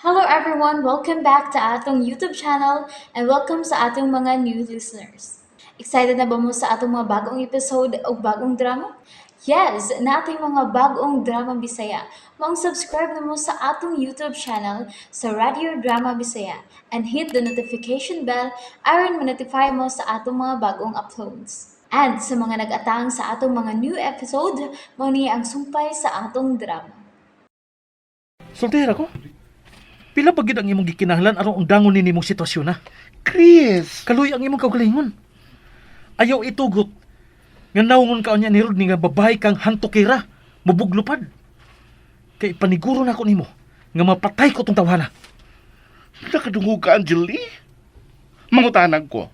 Hello everyone! Welcome back to atong YouTube channel and welcome sa atong mga new listeners. Excited na ba mo sa atong mga bagong episode o bagong drama? Yes, naa tay mga bagong drama Bisaya. Maong subscribe na mo sa atong YouTube channel sa Radio Drama Bisaya and hit the notification bell aron ma-notify mo sa atong mga bagong uploads. And sa mga nag-atang sa atong mga new episode, mao ni ang sumpay sa atong drama. Soltera ko. Pila pa gid ang imong gikinahanglan aron undangon ni nimong sitwasyon na? Chris! Kaluy ang imong kaugalingon. Ayaw itugot nga naungon ka unya ni Rodney nga babae kang hantukira, mubuglupad. Kay paniguro na ko nimo nga mapatay ko tong tawhana. Nakadungog ka, Angeli? Mangutanag ko.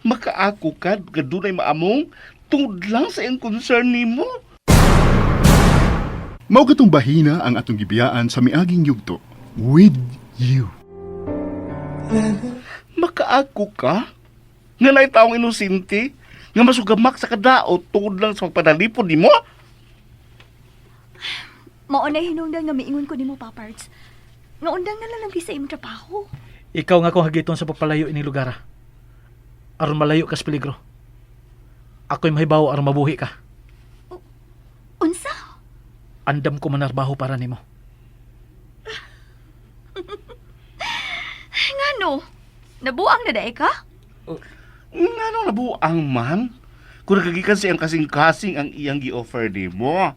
Makaako ka, gadunay maamong, tungod lang sa iyong concern nimo. Mao katong bahina ang atong gibiyaan sa miaging yugto. With you. Makaako ka? Nga naay taong inosente, nga masugamak sa kadaot tungod lang sa pagpadalipod nimo? Mao na hinungdan nga miingon ko nimo, Papards. Nga undang na lang sa imong trabaho. Ikaw nga akong hagiton sa pagpalayo ini lugar, ah. Aron malayo ka sa peligro. Ako'y mahibaw aron mabuhi ka. Unsa? Andam ko manarbaho para nimo. Ngano? Nabuang na dae ka? Nga nung nabuang man, kung nakagikan siyang kasing-kasing ang iyang gi-offer nimo.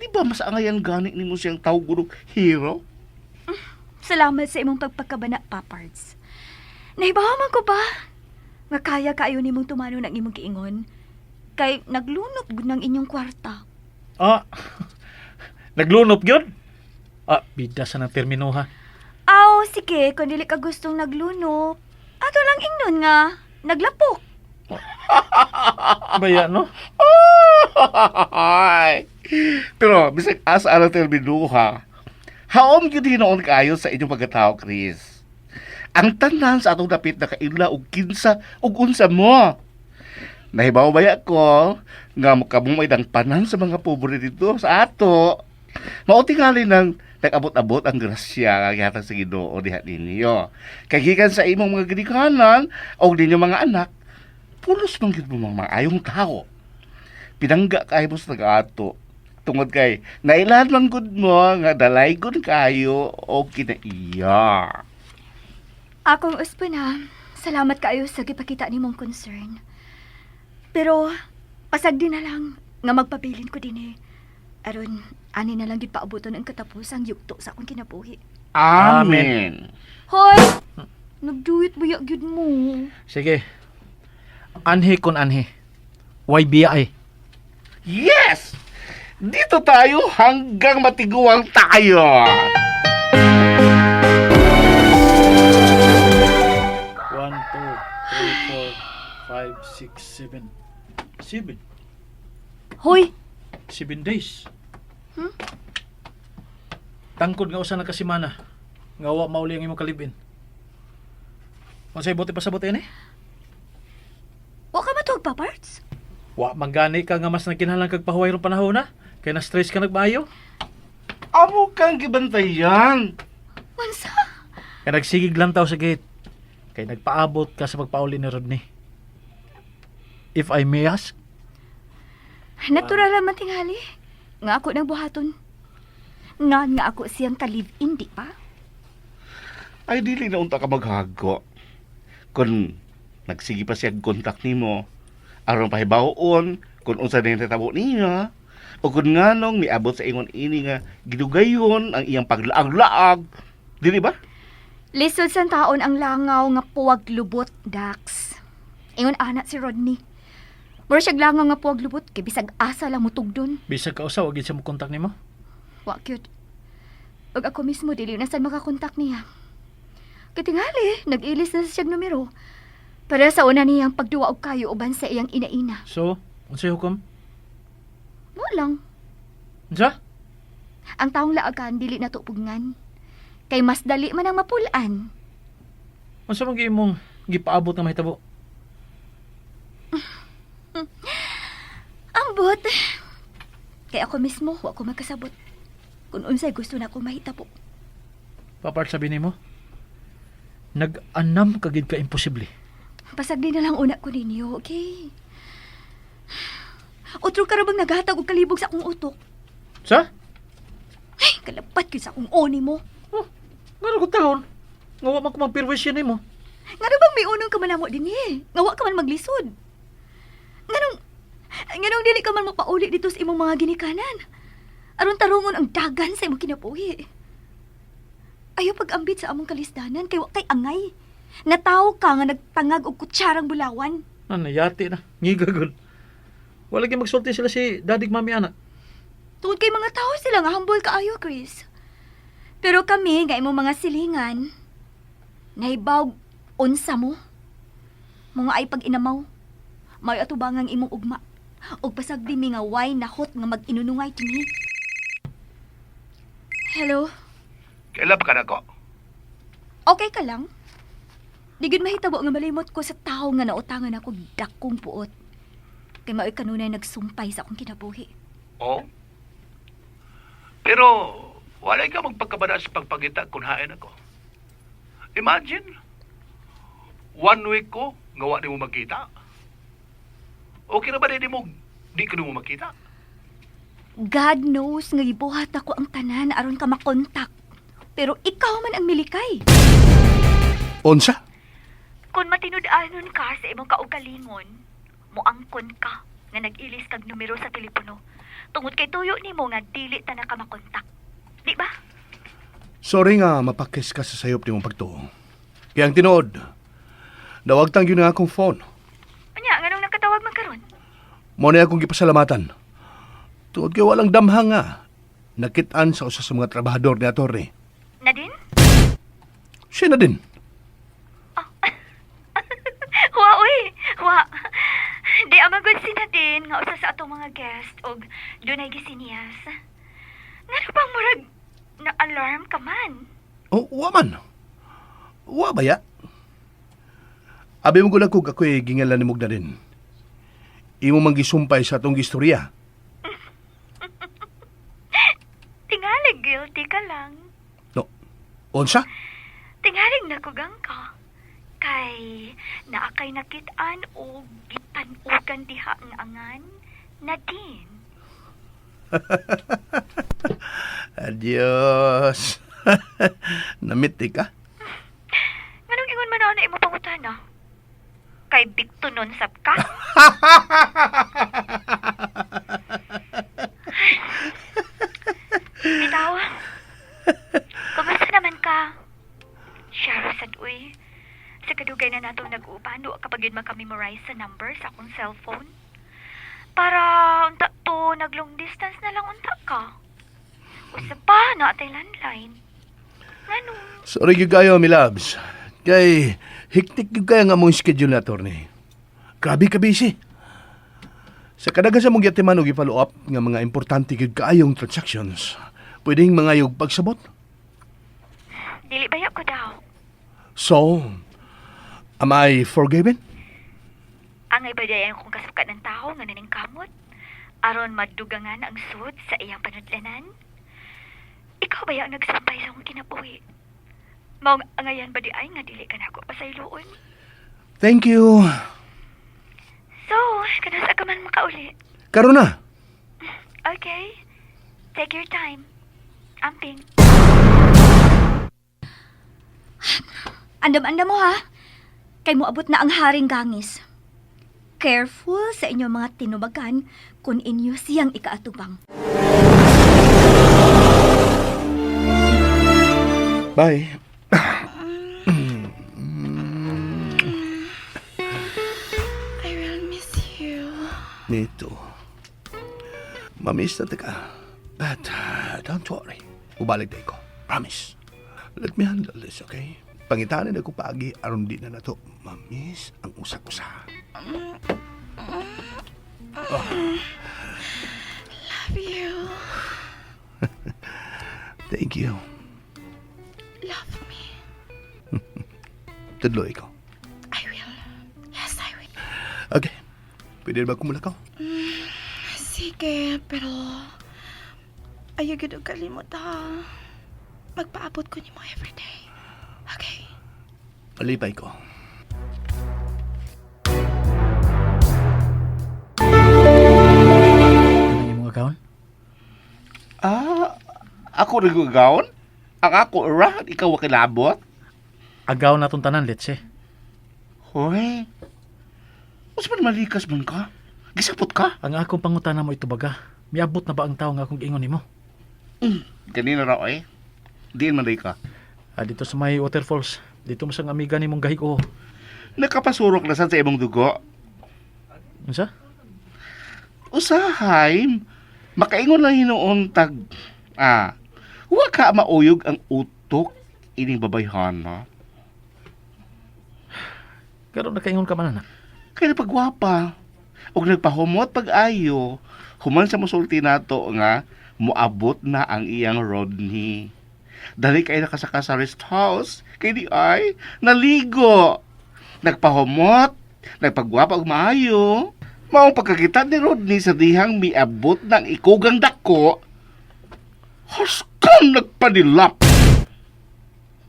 Di ba mas angayan gani nimo siyang tawag og hero? Salamat sa imong pagpagkabana, Papards. Nahibaw man ko ba? Nga kaya kaayo nimong tumano ng imong giingon. Kay naglunop gud ng inyong kwarta. Ah, naglunop gyud? Ah, bida sa ng termino ha. Aw, sige, kung dili ka gustong naglunop, ato lang ingnon nga naglapok. Baya no? Ay. Pero bisag asa alang terminuha, haom gyud hinuon kaayo sa inyong pagkatao, Chris. Ang tanan sa atong dapit nakaila og kinsa ug unsa mo. Nahibaw baya ko nga kamo may dangpanan sa mga pobre dito sa ato. Mao tingali nang nag-abot-abot ang grasya nga gihatag sa Ginoo diha ninyo. Kay gikan sa imong mga ginikanan og ninyong mga anak, pulos man gyud mo mga maayong tao. Pinangga kay mo sa taga-ato. Tungod kay nailan man gud mo nga dalaygon kayo o kinaiya. Akong uspan ha, salamat kaayo sa gipakita nimong concern. Pero pasagdi na lang nga magpabilin ko dinhi. Aron ani na lang gid paabuton ang katapusang yugto sa akong kinabuhi. Amen. Hoy! Nagduit buya gyud mo. Sige. Anhi kon anhi. Way biya ay. Yes! Dito tayo hanggang matiguang tayo. 1, 2, 3, 4, 5, 6, 7. 7. Hoy! 7 days. Tangkod nga usa na ka semana. Nga wa mauli ang imong kalibin. Unsay buti pasabot ini? Wa ka matuog pa, parts? Wa man gani ka nga mas nagkinahanglan kag pahuway ron panahon na. Kay na stress ka nagmaayo. Amo kang gibantayan. Unsa? Kay nagsigig lang taw sa gate. Kay nagpaabot ka sa pagpauli ni Rodney. If I may ask, Natural raman tingali. Nga ako nang buhaton. Nga nga ako siyang ka-live-in, di ba? Ay dili na unta ka maghago. Kung nagsige pa siya kontak nimo, aron pahibaw-on kung unsa na yung tatabo niya, o kung nganong miabot sa ingon ini nga gidugayon ang iyang paglaag-laag. Dili ba? Lisod sa taon ang langaw nga puwag lubot, Dax. Ingon ana si Rodney. Mura siyag langaw nga puwag lubot kay bisag asa lang mutugdon. Bisag ka usa wa gid siya mo kontak nimo. Wa cute. Ug ako mismo dili na sad makakontak niya. Kay tingali, nag-ilis na siyag numero. Para sa una niyang pagduwa og kayo uban sa iyang inaina. So, unsay hukom? Mo lang, Unsa? ang taong laagan dili na tupugngan. Kay mas dali man ang mapulaan. Unsa man gyud imong gipaabot nga mahitabo? Ambot. Kay ako mismo, wa ko magkasabot. Kung unsay gusto na ako mahitabo. Papart sabi nimo. Nag-anam ka gid ka imposible. Pasagdi na lang una ko ninyo, okay? Otro ka ra bang naghatag og kalibog sa akong utok? Sa? Ay, kalapat gyud sa akong oni mo. Oh, ngano ko taon? Nga wa man ko magpirwisyo nimo. Ngano bang may unong ka man namo dinhi? Nga wa ka man maglisod. Nganong nganong dili ka man mopauli dito sa imong mga ginikanan? Aron tarungon ang dagan sa imong kinabuhi. Ayaw pag-ambit sa among kalisdanan kay wa kay angay. Natawo ka nga nagtangag og kutsarang bulawan. Ah, nayati na. Ngigagol. Wala gyud magsulti sila si Daddy Mami ana. Tungod kay mga tao sila nga humble kaayo, Chris. Pero kami nga imong mga silingan, nahibaw unsa mo. Mga ay pag-inamaw. May atubangang imong ugma. Ug pasagdi mi nga way nahot nga mag-inunungay kini. Hello? Kailan pa ka nako? Okay ka lang? Di gyud mahitabo nga malimot ko sa tawo nga nautangan ako dakong puot. Kay mao'y kanunay nagsumpay sa akong kinabuhi. Oo. Pero walay ka magpagkabara sa pagpangita kung hain ako. Imagine, one week ko, nga wa ni mo magkita. Okay na ba di mo, di ka mo makita? God knows nga gibuhat ako ang tanan aron ka makontak. Pero ikaw man ang milikay. Unsa? Kung matinud-anon ka sa imong kaugalingon, moangkon ka nga nag-ilis kag numero sa telepono. Tungod kay tuyo nimo nga dili ta na ka makontak. Di ba? Sorry nga mapakis ka sa sayop nimong pagtuo. Kaya ang tinuod, nawagtang yun nga akong phone. Unya, nganong nakatawag man karon? Mo na akong gipasalamatan. Tuod kay walang damha nga. Nakitaan sa usa sa mga trabahador ni attorney. Nadine? Siya na din. Wa uy, wa. Di amagod si Nadine nga usa sa atong mga guest og dunay gisiniyas. Ngano bang murag na-alarm ka man? Oh, wa man. Wa ba ya? Abi mo gulag kog ako'y gingalan ni na din. Imo man gisumpay sa atong gistorya. Tingali guilty ka lang. No. Unsa? Tingaling nakugang ka. Kay naakay nakitaan o gitanugan diha ang angan, Nadine. Adios. Namit di ka? Nganong ingon man na imo pangutana? Kay Bigto nun sab ka? Bitaw. Kumusta naman ka? Shara sad uy. Sa kadugay na natong nag-uuban, wa kapag yun makamemorize sa number sa akong cellphone. Para unta to, nag long distance na lang unta ka. Usa pa, na atay landline. Nganong? Sorry gyud kayo, mi loves. Kay hektik gyud kayo nga mong schedule na attorney. Grabe ka busy. Sa kadaghan sa mong giyatiman og i-follow up nga mga importante gyud kaayong transactions, pwedeng mangayog pagsabot. Dili ba ko daw? So, am I forgiven? Angay ba dayan kung kasukat ng tao nga naning kamot? Aron madugangan ang sud sa iyang panudlanan? Ikaw ba ang nagsampay sa akong kinabuhi? Maong angayan ba di ay nga dili ka nako pasayloon? Thank you. So, kanus ka man makauli. Karon na. Okay. Take your time. Amping. Andam-andam mo ha. Kay moabot na ang haring gangis. Careful sa inyong mga tinubagan kung inyo siyang ikaatubang. Bye. I will miss you. Nito. Mamiss na ka. But don't worry. Ubalik tayo ko. Promise. Let me handle this, okay? Pangitanin ako paagi aron di na nato mamiss ang usa-usa. Love you. Thank you. Love me. Tudlo ikaw. I will. Yes, I will. Okay. Pwede ba kumulakaw? Sige, pero ayaw gid og kalimot ha. Magpaabot ko nimo everyday. Okay? Palipay ko. Ano imong account? Ah, ako rin gawon? Ang ako ra, ikaw wa kilabot? Agaw na tong tanan, let's. Hoy. Unsa man malikas man ka? Gisapot ka? Ang akong pangutana mo itubaga. Miabot na ba ang tao nga akong giingon nimo? Ganina ra oy. Diin man day ka. Ah, dito sa may waterfalls. Dito mo sang amiga nimong gahig o. Nakapasurok na sad sa imong dugo. Unsa? Usahay, makaingon lang hinuon tag ah, wa ka mauyog ang utok ining babayhan ha. Karon nakaingon ka man anak. Kay pagwapa og nagpahumot pag-ayo, human sa mosulti nato nga moabot na ang iyang Rodney. Dali kay nakasaka sa rest house, kay di ay naligo. Nagpahumot, nagpagwapa og maayo. Maong pagkakita ni Rodney sa dihang miabot ng ikugang dako, huskang nagpanilap.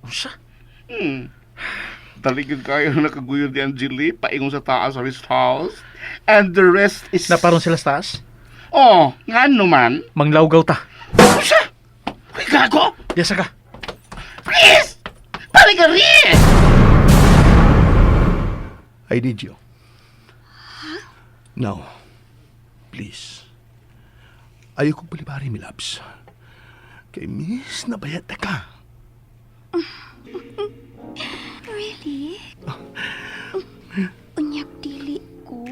Unsa? Taligid kayo nakaguyod ni Angeli, paingon sa taas sa rest house. And the rest is... Naparon sila sa taas? Oh, nga man. Manglawgaw ta. Usa! Uy, gago! Yasa ka. Please! Paligari! I need you. Now, please. Ayaw kong palibari, mi loves. Kay miss, nabayat na ka. Really? Unyag dili ko.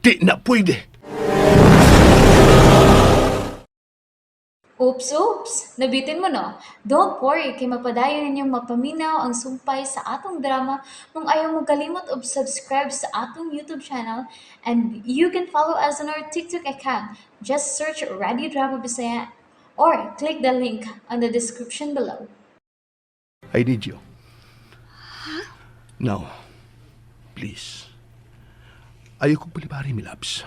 Di na pwede! Oops, oops! Nabitin mo no? Don't worry, kay mapadayon ninyong mapaminaw ang sumpay sa atong drama kung ayaw mo kalimot og subscribe sa atong YouTube channel, and you can follow us on our TikTok account. Just search Radio Drama Bisaya or click the link on the description below. I need you. Now, please. Ayaw kong palibari, mi loves.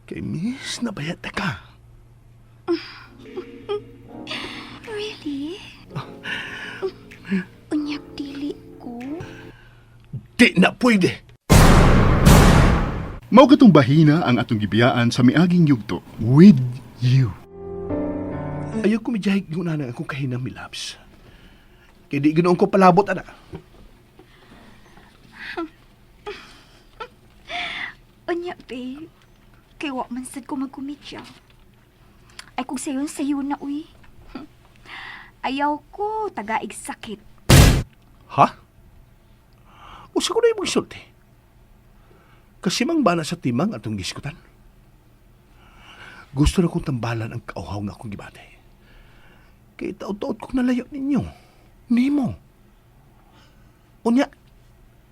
Kay miss, nabayat na ka. Really? Unyag dili ko. Di na pwede! Mao katong bahina ang atong gibiyaan sa miaging yugto with you. Ayaw ko medyahe guna na akong kahinam, mi loves. Kay di ginoon ko palabot, ana. Unya, babe. Kay wa man sad ko magkomedya. Ay kung sayon sayo na, uy. Ayaw ko, tagaig sakit. Ha? Usa ko na imong isulti. Kasi mang bana sa timang atong giskutan. Gusto na kong tambalan ang kauhaw nga akong gibate. Kay taot-taot kong nalayo ninyo. Nimo. Unya,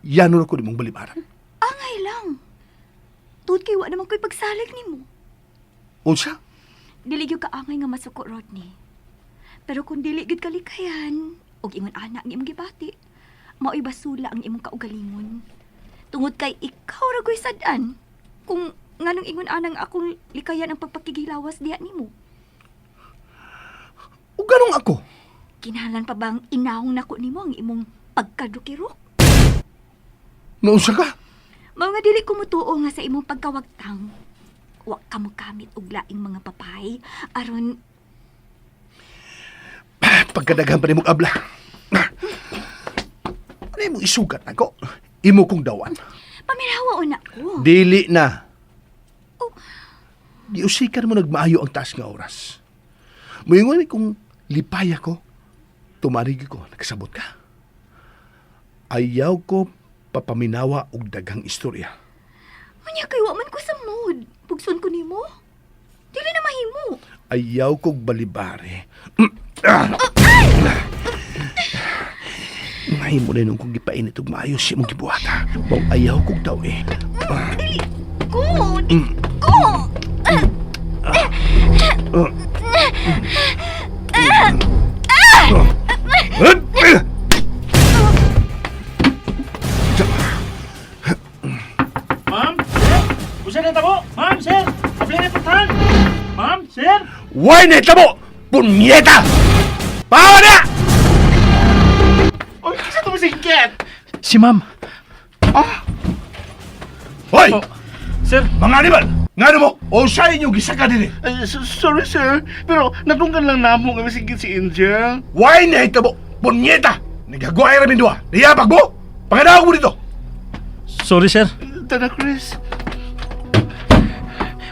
yano na ko nimong balibaran. Angay lang. Tuod kay wa naman ko'y pagsalig nimo. Unsa? Dili gyud kaangay nga masuko, Rodney. Pero kung dili gyud kalikayan, ug ingon ana ang imong gibati, mao'y basula ang imong kaugalingon. Tungod kay ikaw ra ko'y sad-an. Kung nganong ingon anang akong likayan ang pagpakigilawas diha nimo. O ganong ako? Kinahanglan pa bang inahong nako nimo ang imong pagkadukirok? Naunsa ka? Mao nga dili ko mutuo nga sa imong pagkawagtang. Wa ka mokamit og laing mga papay aron Pagkadaghan pa nimong abla. Ano imong isugat ako? Imo kong dawan. Paminawa na ko. Dili na. Oh. Giusikan mo nagmaayo ang taas nga oras. Muingon kung lipay ako, tumarig ko, nakasabot ka. Ayaw ko papaminawa og daghang istorya. Unya kay wa man ko sa mood. Pugson ko nimo. Dili na mahimo. Ayaw kog balibare. Mahimo na nung kong gipainit og maayos si imong gibuhata. Mao ayaw kog daw eh. Dili ko. Di ko. Ma'am, sir. Usa na tabo. Ma'am, sir. Abli na putahan. Ma'am, sir. Why na tabo? Punyeta! Pawa na! Oy, kinsa to misingkit? Si ma'am. Ah, Hoy! Oh, sir, Mga animal! Ngano mo? O siya inyong gisaka din eh. ay, sorry sir, pero natunggan lang namo nga misingkit si Angel. Why na mo? Punyeta! Nagagawa ay ramin duha. Niyabag mo! Panganawag mo dito! Sorry, sir. Tana, Chris.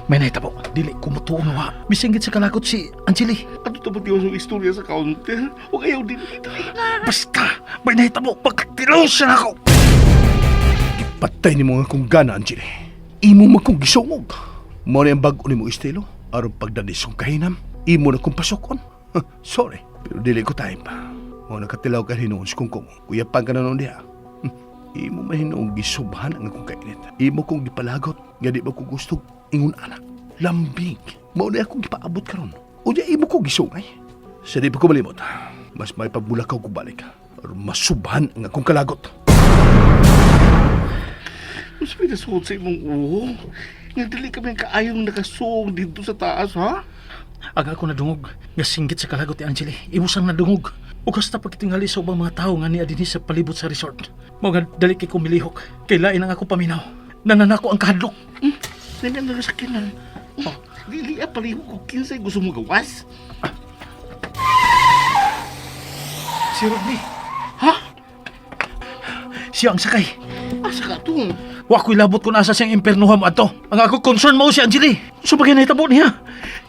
May nahitabo. Dili ko mutuo nga wa. Misinggit sa kalagot si Angeli. Ato to pati yung istorya sa counter. Huwag ayaw din dito. Basta, may nahitabo. Pagkatilaw siya na ako. Patay ni mo nga kung gana, Angeli. Imo man kong gisungog. Mo na ang bago ni mo estilo. Aron pagdanis kong kahinam. Imo na kong pasokon. Huh, sorry, pero dili ko time. Mo nakatilaw ka hinuon sa kungkong. Uyapan ka na noon diha. Imo man hinuong gisubhan ang akong kainit. Imo kong gipalagot. Nga di ba ko gusto ingon anak. Lambing. Mao na akong gipaabot karon. Unya imo ko gisungay. Sa di pa ko malimot. Mas may pagbulakaw ko balik. Aron masubhan ang akong kalagot. Mas may nasuot sa imong uho. Nga dili kami kaayong nakasuog dito sa taas, ha? Aga ako nadungog. Nga singgit sa kalagot ni Angeli. Imo sang nadungog. Ugas na pagkitingali sa ubang mga tao nga niya dinhi sa palibot sa resort. Mao nga dali kay kumilihok. Kay lain ang ako paminaw. Nananako ang kahadlok. Nandang na sa kinan. Oh, dili ah, paliho ko kinsay gusto mo gawas. Si Rodney. Ha? Siya ang sakay. Asa ka to? Wa ko'y labot kung asa siyang impernuha mo ato. Ang ako concern mo si Angeli. So bagay nahitabo niya.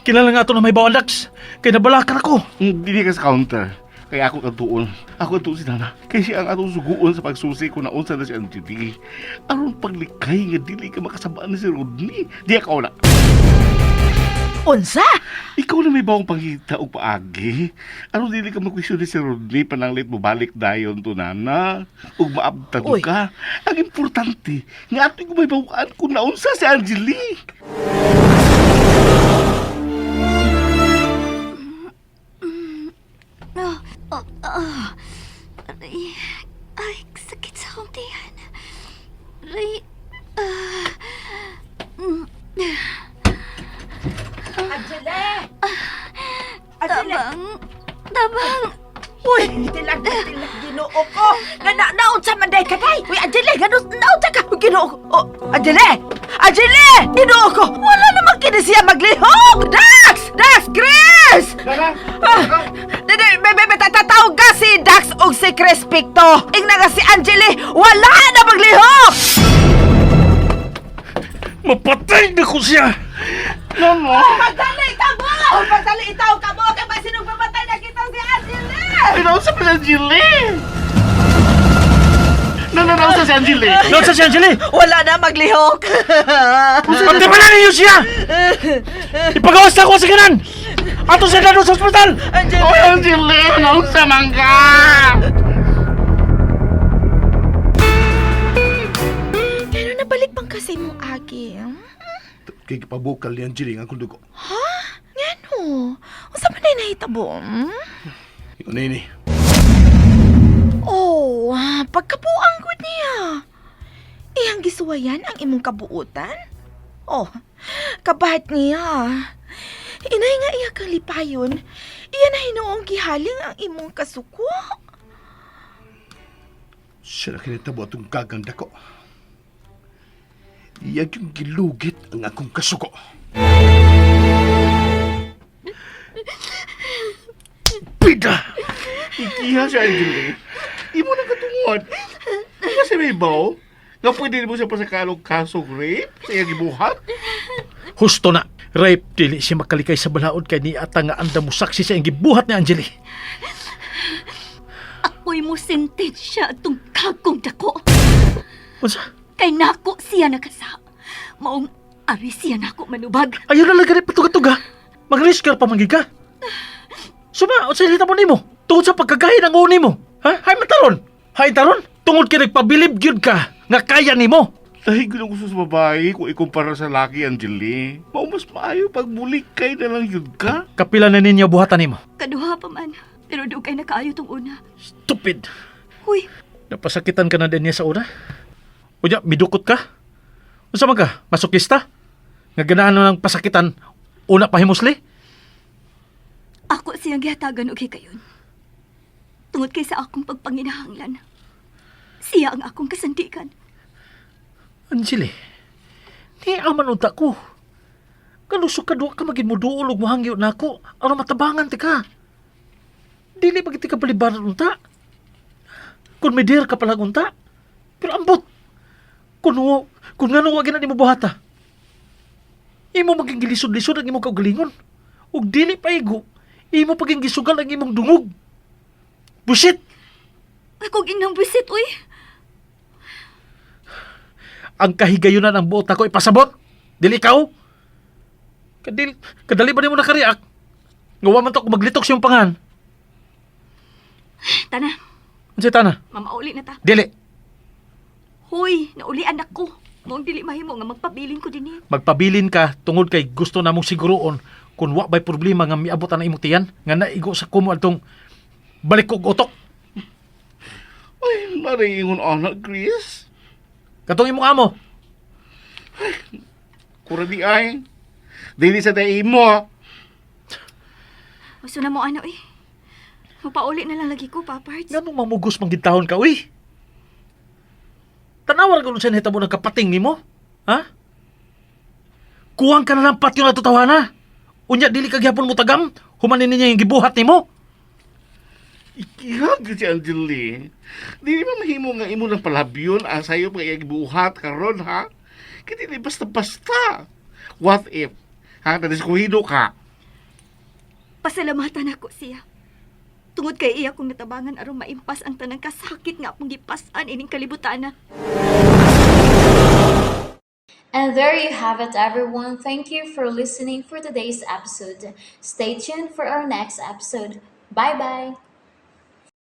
Kilala nga ato na may bawang Dax. Kay nabalakan ako. Dili ka sa counter. Kaya ako katuon. Ako katuon si Nana. Kaya siya ang atong suguon sa pagsusi kung naunsa na si Angeli. Aron paglikay nga dili ka makasabaan ni si Rodney. Di ako na. Unsa? Ikaw na may bawang pangita o paagi. Aron dili ka makwestiyon ni si Rodney pananglit mo balik dayon to Nana. Ug maabtan Uy. ka. Ang importante, nga ato ko may bawaan kung naunsa si Angeli. Oh, oh, oh. Aray. Ay, sakit sa akong tiyan. Aray. Ah. Angele! Angele! Tabang. Tabang. Uy, tilag na tilag Ginoo ko. Nga na naunsa man day ka day. Uy, Angele, nga naunsa ka Ginoo ko. Oh, Angele! Angele! Ginoo ko. Wala naman kini siya maglihok. Dax! Dax, Chris! Ah, dili, be, be, be, tatawag ka si Dax og si Chris Picto. Ingna nga si Angele, wala na maglihok. Mapatay na ko siya! Nana! Pagdali ka mo! Pagdali itaw ka mo! Kay masinong mamatay na kita si Angele! Ay, naunsa pa si Angeli! Nana, naunsa si Angeli! Naunsa si Angeli! Wala na maglihok. Pati pa na ninyo siya! Ipagawas na ako sa kanan! Ato siya na sa ospital! Angele! Oy, Angeli! Naunsa man ka! Pero nabalik bang kasi mong agi? Hmm? Kay gipabukal ni Angeli ang akong dugo. Ngano? Unsa man day nahitabo? Hmm? Yun ini. Oh, pagkabuang gud niya. Iyang gisuwayan ang imong kabuutan? Oh, kabahat niya. Inay nga iya kang lipayon. Iya na hinuong gihaling ang imong kasuko. Siya na kinitabo atong gagang dako. Iyag yung gilugit ang akong kasuko. Bida! Ikiha si Angeli. Imo na katungod. Di ba si Maybaw? Nga pwede mo siya pasakalong kasong rape sa iyang gibuhat? Husto na! Rape, dili siya makalikay sa balaod kay ni ata nga anda mo saksi sa iyang gibuhat ni Angeli. Ako'y mo sentensya atong kagkong dako. Unsa? Kay nako siya nakasa. Maong ari siya nako manubag. Ayaw na lang ganit patuga-tuga. Mag-risk ka pa manggig ka. Suma, unsa hilita mo nimo? Tungod sa pagkagahi ng uni mo. Ha? Hay mataron. Hay taron. Tungod kay nagpabilib gyud ka nga kaya nimo. Dahil ko gusto sa babae kung ikumpara sa laki, Angeli. Mao mas maayo pag bulik kay na lang yun ka. Kapila na ninyo buhatan nimo. Kaduha pa man. Pero dugay na kaayo tong una. Stupid. Huy, Napasakitan ka na din niya sa una. Unya, midukot ka. Unsa man ka? Masokista? Nga ganahan mo ng pasakitan, una pa himusli? ako siyang gihatagan og hikayon. Tungod kay sa akong pagpanginahanglan. Siya ang akong kasandigan. Anjali, ni aman unta ko. Kalusog ka duwa ka magin mo duol og mohangyo nako aron matabangan ti ka. Dili ba ka balibaran unta? Kung may ka pala unta. Pero ambot. Kung ngano wa gina nimo buhata. Imo maging gilisod-lisod ang imong kaugalingon. Ug dili pa igo, imo paging gisugal ang imong dungog. Busit! Ako inang busit, uy. Ang kahigayunan ang buot nako ipasabot. Dili ikaw. Kadil, kadali ba nimo nakareact? Nga wa man to ako maglitok sa iyong pangan. Tana, Unsay tana? mamauli na ta. Dili. Hoy, naulian ako. Maong dili mahimo nga magpabilin ko dinhi. Magpabilin ka tungod kay gusto namong siguroon kung wa bay problema nga miabot na imong tiyan nga naigo sa kumo adtong balik og utok. Ay, maringon anak, Chris. Katong imong amo. Kura di ay. Dili sa day mo. Gusto na mo ano eh. Mapauli na lang lagi ko, Paparts. Nganong mamugos man gid taon ka uy? Tanawa ra gud sa nahitabo ng kapating nimo? Ha? Kuwang ka na lang patyo na tutawana. Unya dili ka gyapon mo tagam, humanin niya yung gibuhat nimo. Ikihag si Anjali. Dili ba mahimo nga imo lang palabyon ang sayo pa buhat karon ha? Kaya dili basta-basta. What if? Ha, nadiskuhido ka. Pasalamatan ako siya. Tungod kay iya kong natabangan aron maimpas ang tanang kasakit nga akong gipas-an ining kalibutana. And there you have it, everyone. Thank you for listening for today's episode. Stay tuned for our next episode. Bye bye.